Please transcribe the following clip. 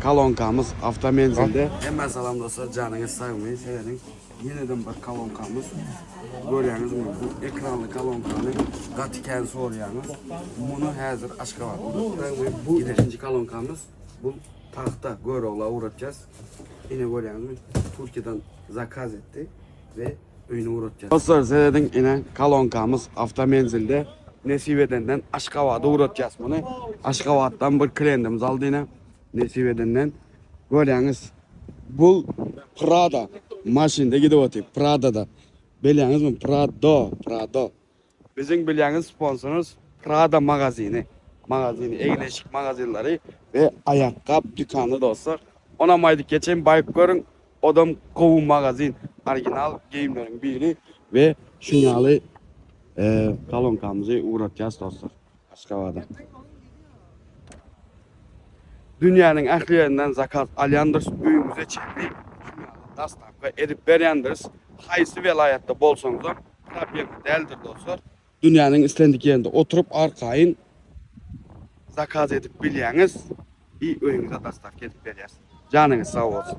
Kolonkamyz awtomenzilde. Hemmä salam dostlar janyňyz sagmy serediň ýeneden bir kolonkamyz görýäňizmi bu ekranly kolonkany gaty kän soraýaňyz muny häzir Aşgabatda bu ikinji kolonkamyz bu tagta Görogla ugratýas ine görýäňizmi Türkiýeden zakaz etdi we öýüne ugratýas. Dostlar serediň ine kolonkamyz awtomenzilde nesip edenden Aşgabada ugratýas muny. Aşgabatdan bir klendimiz aldy ine nesip edenden. Görýäňiz bul Prada maşynda gidip otyr Pradada. Bilýäňizmi Prado Prado. Biziň bilýäňiz sponsorymyz Prada magazyny. Magazyny egin-eşik magazinleri we aýakgap dükany dostlar. Onam aýdyp geçeýin baýyp görüň Odam gowy magazin original geýimleriň biri we şuň ýaly kolonkamyzy ugratýas dostlar Aşgabada. Dünýäniň ähli ýerinden zakaz alýandyrys öýüňize çenli şuň ýaly dastavka edip berýändiris. Haýsy welaýatda bolsaňyzam problema däldir dostlar. Dünýäniň islendik ýerinde oturyp arkaýyn zakaz edip bilýäňiz i öýüňize dastavka edip berýäs. Janyňyz sag bolsun.